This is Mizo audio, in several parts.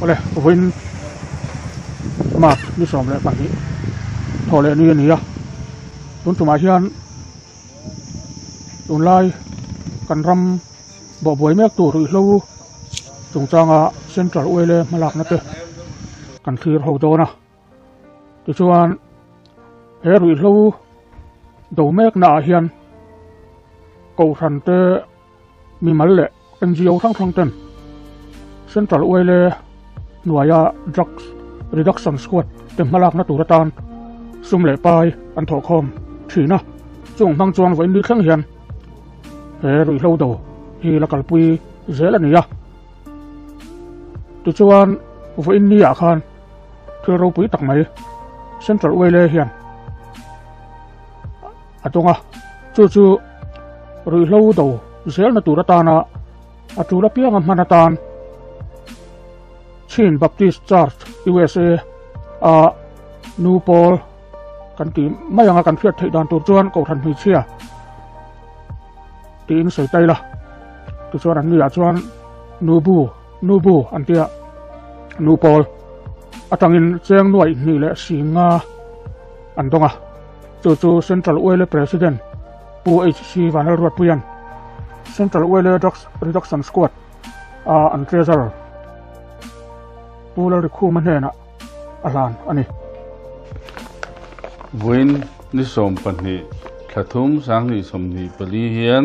Awle, vawiin March ni 12 thawh leh ni a ni a, tun tumah hian tunlai kan ram bawhbuai mek tur ruihhlo chungchanga Central Oil-e hmalakna te kan thlir ho dawn a. Tichuan he ruihhlo do mekna ah hian Kohhran te mimal leh NGO hrang hrang ten Central Oil-e hnuaia Drugs Reduction Squad te hmalakna tur atan sum leh pai an thawhkhawm thin a, chung hmang chuan vawiin ni thleng hian he ruihhlo do hi la kalpui zel a ni a. Tichuan vawiin ni ah khan thil ropui tak mai Central Oil-e hian a dawng a, chu chu ruihhlo do zelna tur atana a tul apianga hman atan Chin Baptist Church USA a nu pawl kan tih mai anga kan hriat theih dan tur chuan Kohhran hmeichhia tiin sawi ta ila tichuan an niah chuan nu bu nu bu an tia nu pawl atangin cheng nuaih hnih leh singa an dawng a. Chu chu Central Oil President Pu HC Vanlalruatpuia'n Central Oil Drugs Reduction Squad a an Treasurer Pu Lalrikhuma hnenah a hlan a ni. Vawiin ni 12 thla thum 2024 hian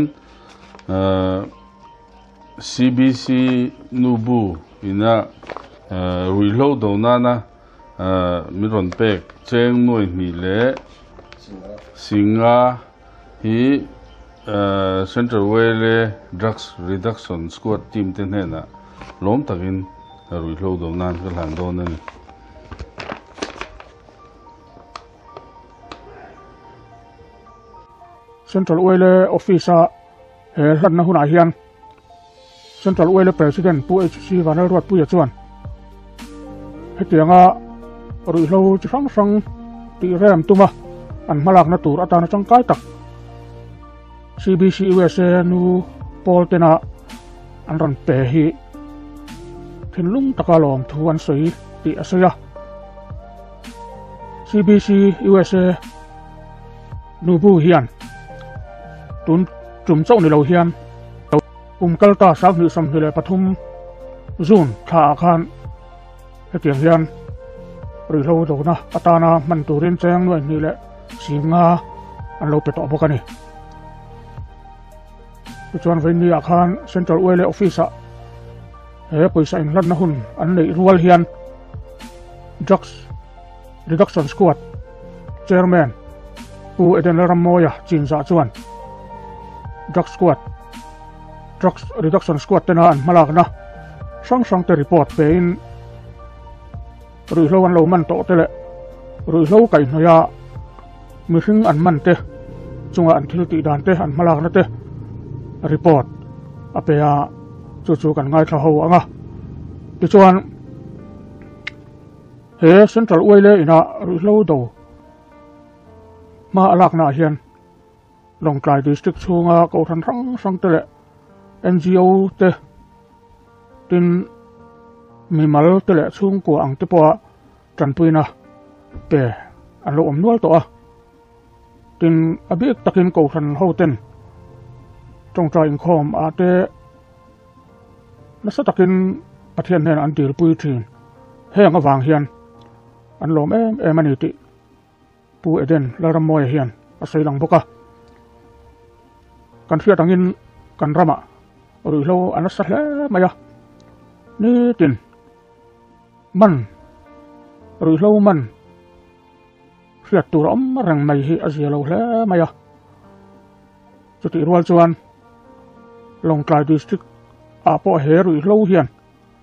CBC Nubu ina ruihhlo do nana Min rawn pek cheng nuai hnih leh singa hi Central Wele Drugs Reduction Squad team te hnenah lawm takin ruihhlo do nan ka hlan dawn a ni. Central Wele Office-a he hlanna hunah hian Central Oil President Pu HC Vanlalruatpuia chuan hetianga ruihhlo chi hrang hrang tih rem tuma an hmalakna tur atana tangkai tak CBC USA nu pawl tena an rawn pe hi thinlung taka lawm thu an sawi tih a sawi a. CBC USA nu bu hian tun tum chauh ni lo hian Kum kal ta 2023 June thla ah khan hetiang hian ruihhlo dona atana hman turin cheng nuai hnih leh singa an lo pe tawh bawk a ni. Tichuan vawiin ni ah khan Central Oil Office ah he pawisa inhlanna hun an neih rual hian Drugs Reduction Squad Chairman Pu Eden Lalrammawia chinzah chuan Drugs Squad Drugs Reduction Squad tena an hmalakna hrang hrang te report pein ruihhlo an lo man tawh te leh ruihhlo kaihhnawih a mihring an man te chunga an thil tih dan te an hmalakna te report a pe a chu chu kan ngaithla ho ang a tichuan He Central Oil inah ruihhlo do hma a laknaah hian Lawngtlai District chhunga kohhran hrang hrang te leh NGO te tin mimal te leh chhungkua ang te pawha tanpuina pe an lo awm nual tawh a. Tin a bik takin kohhran ho ten tawngtai inkhawm ah te Nasa takin Pathian hnenah an dilpui thin. Heng avang hian an lawm em em a ni tih Pu Eden Lalrammawia hian a sawi lang bawk a. Kan hriat angin kan ramah ruihhlo a nasa hle mai a, nitin man ruihhlo man hriat tur a awm reng mai hi a zia lo hle mai a. Chutih rual chuan Lawngtlai District ah pawh he ruihhlo hian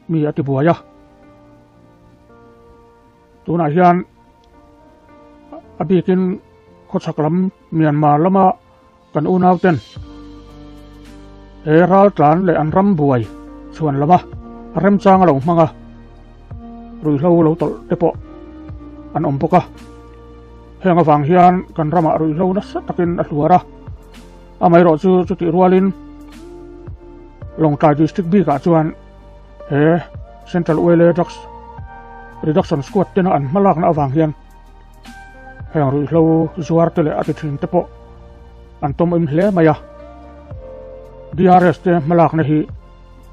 mi a ti buai a. Tunah hian a bikin khawchhak lam Myanmar lama kan unau ten he ral tlan leh an ram buai chhuan lama remchang a lo hmang a, ruihhlo lo tawlh te pawh an awm bawk a. Heng avang hian kan ramah ruihhlo nasa takin a hluar a, amaherawh chu chutih rualin Lawngtlai District bikah chuan he. Central Oil Drugs Reduction Squad tena an hmalakna avang hian heng ruihhlo zuar te leh a ti thin te pawh an tawm hle mai a. DRS te hmalakna hi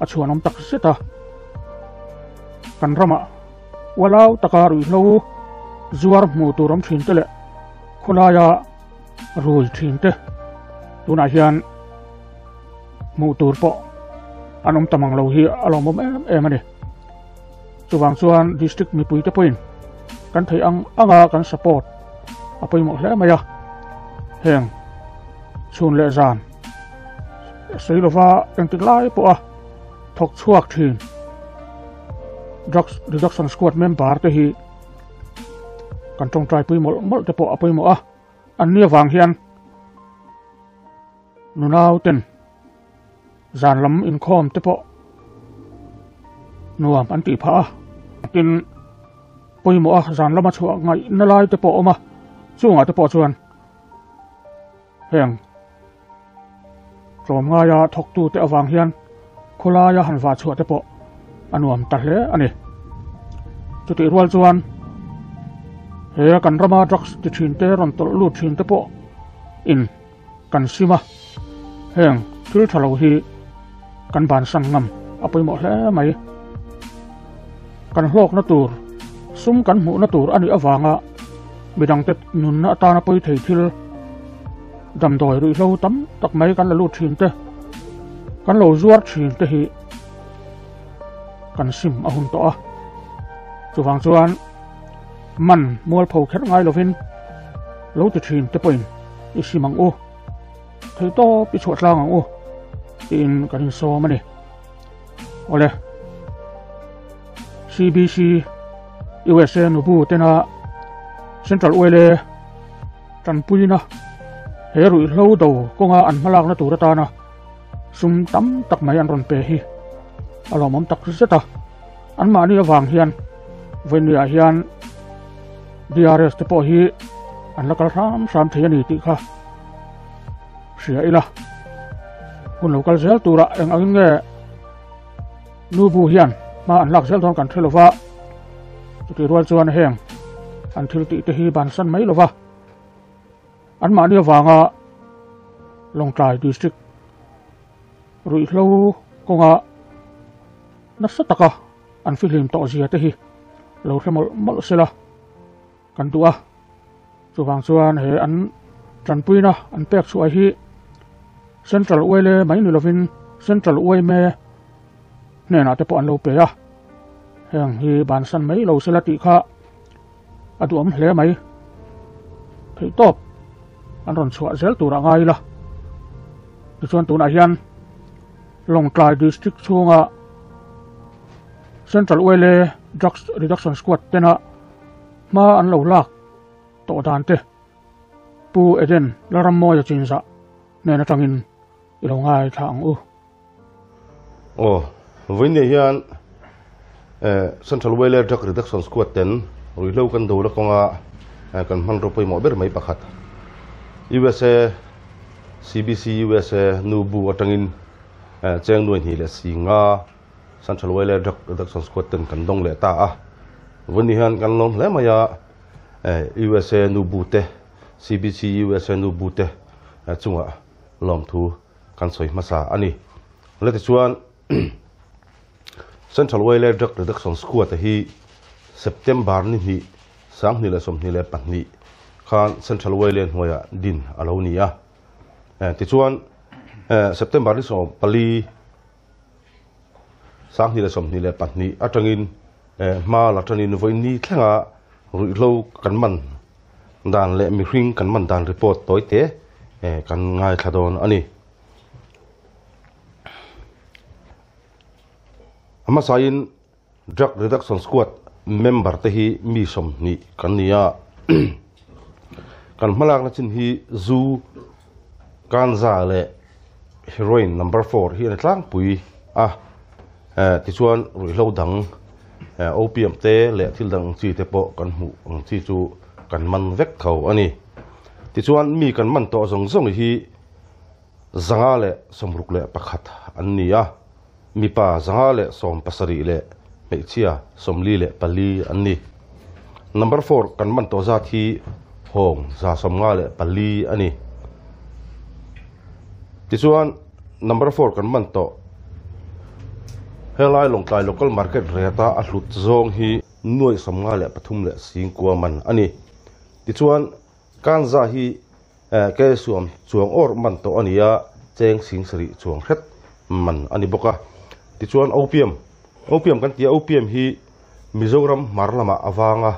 a chhuanawm tak zet a. Kan ramah ualau taka ruihhlo zuar hmu tur awm thin te leh khawlaia rui thin te tunah hian hmuh tur pawh an awm ta mang lo hi a lawmawm em em a ni. Chuvang chuan district mipui te pawhin kan theih ang anga kan support a pawimawh hle mai a. Heng chhun leh zan sawi lova engtik lai pawha thawk chhuak thin drugs reduction squad member te hi kan tawngtai pui mawlh mawlh te pawh a pawimawh a. An ni avang hian nunau ten zan lam inkhawm te pawh nuam an tih phah a. Tin, pawimawh a zan lama chhuah ngaihna lai te pawh a awm a, chungah te pawh chuan heng tlawmngaia thawktu te avang hian khawlaia han vah chhuah te pawh a nuam ta hle a ni. Chutih rual chuan he kan rama drugs ti thin te rawn tawlh lut thin te pawh in kan sim a, heng thil tha lo hi kan bansan ngam a pawimawh hle mai. Kan hlawkna tur, sum kan hmuhna tur a nih avanga midangte nunna atana pawi thei thil damdawi ruihhlo tam tak mai kan la lut thin te, kan lo zuar thin te hi kan sim a hun tawh a. Chuvang chuan man mualpho kher ngai lovin lo ti thin te pawhin i sim ang u, theihtawp i chhuah tlang ang u tiin kan insawm a ni. Awle, CBC USA nubu tena Central Oil tanpuina he ruihhlo do kawnga an hmalakna tur atana sum tam tak mai an rawn pe hi a lawmawm tak zet a. Anmahni avang hian vawinia hian DRS te pawh hi an la kal hram hram thei a ni tih kha hria ila. Hun lo kal zel turah eng angin nge nu bu hian hma an lak zel dawn kan hre lova, chutih rual chuan heng an thil tih te hi bansan mai lova anmahni avanga Lawngtlai District ruihhlo kawnga nasa taka an fihlim tawh zia te hi lo hre mawlh mawlh sela kan duh a. Chuvang chuan he an tanpuina an pek chhuah hi Central Uaile mai ni lovin Central Uaime hnenah te pawh an lo pe a, heng hi bansan mai lo sela tih kha a duhawm hle mai. Theihtawp an rawn chhuah zel tur a ngai ila. Tichuan tunah hian Lawngtlai District chhunga Central Uaile Drugs Reduction Squad tena Hma an lo lak tawh dan te Pu Eden Lalrammawia chinzah hnen atangin i lo ngaithla ang u. Aw, vawiinah hian Central Wailer Drug Reduction Squad ten ruihhlo kan do la kawnga kan hmanraw pawimawh ber mai pakhat USA CBC USA nu bu atangin cheng nuai hnih leh si nga Central Wailer Drug Reduction Squad ten kan dawng leh ta a. Vawiin hian kan lawm hle mai a, USA nu bu te, CBC USA nu bu te chungah lawmthu kan sawi hmasa a ni. Le tichuan Central Wailer Drug Reduction Squad hi September ni hnih 2022 khan Central Wailer hnuaiah din a lo ni a. Tichuan September ni 14 2022 atangin hma la tanin vawiin ni thlenga ruihhlo kan man dan leh mihring kan man dan report tawi te kan ngaithla dawn a ni. A hmasain Drug Reduction Squad member te hi mi 20 kan ni a, kan hmalakna chin hi zu, kanza leh heroin number 4 hi a ni tlangpui a, tichuan ruihhlo dang opium te leh thil dang ang chi te pawh kan hmuh ang chi chu kan man vek tho a ni. Tichuan mi kan man tawh zawng zawng hi 161 an ni a. Mipa 170 leh Hmeichhia 44 an ni. Number 4 kan man tawh zat hi hawng 154 a ni. Tichuan number 4 kan man tawh helai Lawngtlai local market rate a a hlut zawng hi nuai 53 leh singkua man a ni. Tichuan kanza hi ke suam chuang awr man tawh a ni a, cheng sing sarih chuang hret man a ni bawk a. Tichuan opium, opium kan ti a, opium hi Mizoram hmar lamah a vang a,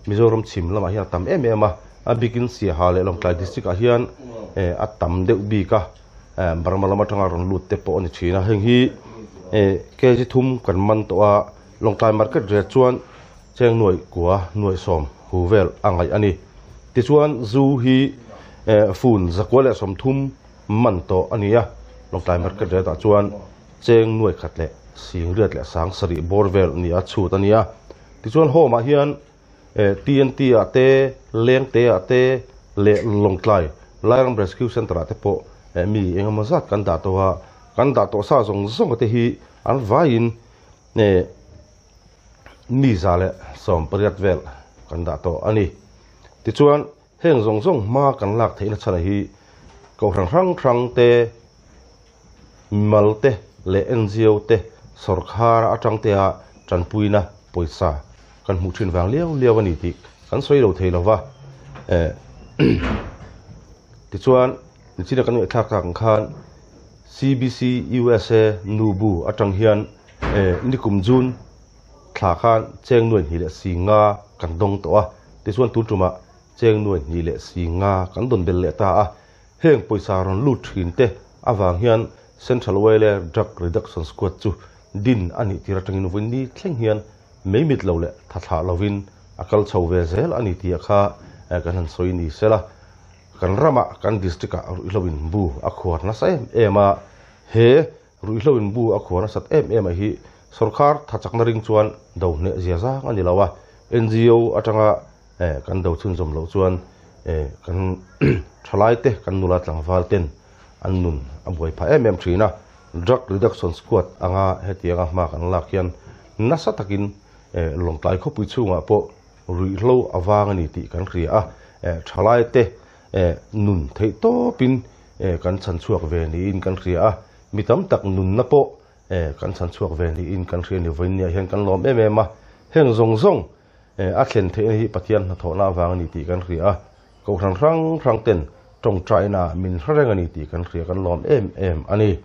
Mizoram chhim lamah hian a tam em em a, a bikin Siaha leh Lawngtlai district ah hian a tam deuh bik a, Burma lam atanga rawn lut te pawh a ni thin a, heng hi kg thum kan man tawh a, Lawngtlai market rate chuan cheng nuaih kua nuaih sawm hu vel a ngaih a ni. Tichuan zu hi fun 130 man tawh a ni a, Lawngtlai market rate ah chuan cheng nuaih khat leh sing riat leh sang sarih bawr vel ni a chhut a ni a. Tichuan home ah hian TNT ah te, Lengte ah te leh Lawngtlai Lairam Rescue Centre ah te pawh mi engemaw zat kan dah tawh a, kan dah tawh sa zawng zawng te hi an vaiin mi 118 vel kan dah tawh a ni. Tichuan heng zawng zawng hma kan lak theihna chhan hi kohhran hrang hrang te, mimal te leh NGO te sawrkhar atang te a tanpuina pawisa kan hmuh thin vang liau liau a ni tih kan sawi lo thei lova. Tichuan nichina kan ngaihthlak tak ang khan CBC USA nu bu atang hian nikum June thla khan cheng nuai hnih leh si nga kan dawng tawh a, tichuan tun tumah cheng nuai hnih leh si nga kan dawn bel leh ta a. Heng pawisa rawn lut thin te avang hian Central Wale Drug Reduction Squad chu din a nih tir atangin vawi ni thleng hian mei mit lo leh tha thlah lovin a kal chho ve zel a ni tih a kha kan han sawi ni sela. Kan ramah kan district ah ruihhlo in bu a khuar nasa em em a, he ruihhlo in bu a khuar nasat em em a hi sorkar tha chakna ring chuan do hneh zia zang a ni lo a, NGO atanga kan do chhunzawm loh chuan kan thalai te kan nula tlangval ten an nun a buai phah em em thin a, Drug Reduction Squad anga hetianga hma kan lak hian nasa takin Lawngtlai khawpui chhungah pawh ruihhlo a vang a ni tih kan hria a, thalai te nun theih tawpin kan chhan chhuak ve niin kan hria a, mi tam tak nunna pawh kan chhan chhuak ve niin kan hria a ni. Vawiinniah hian kan lawm em em a, heng zawng zawng a thlen theihna hi Pathian hnathawhna avang a ni tih kan hria a, kohhran hrang hrang ten tawngtaina min hre reng a ni tih kan hria, kan lawm em em a ni.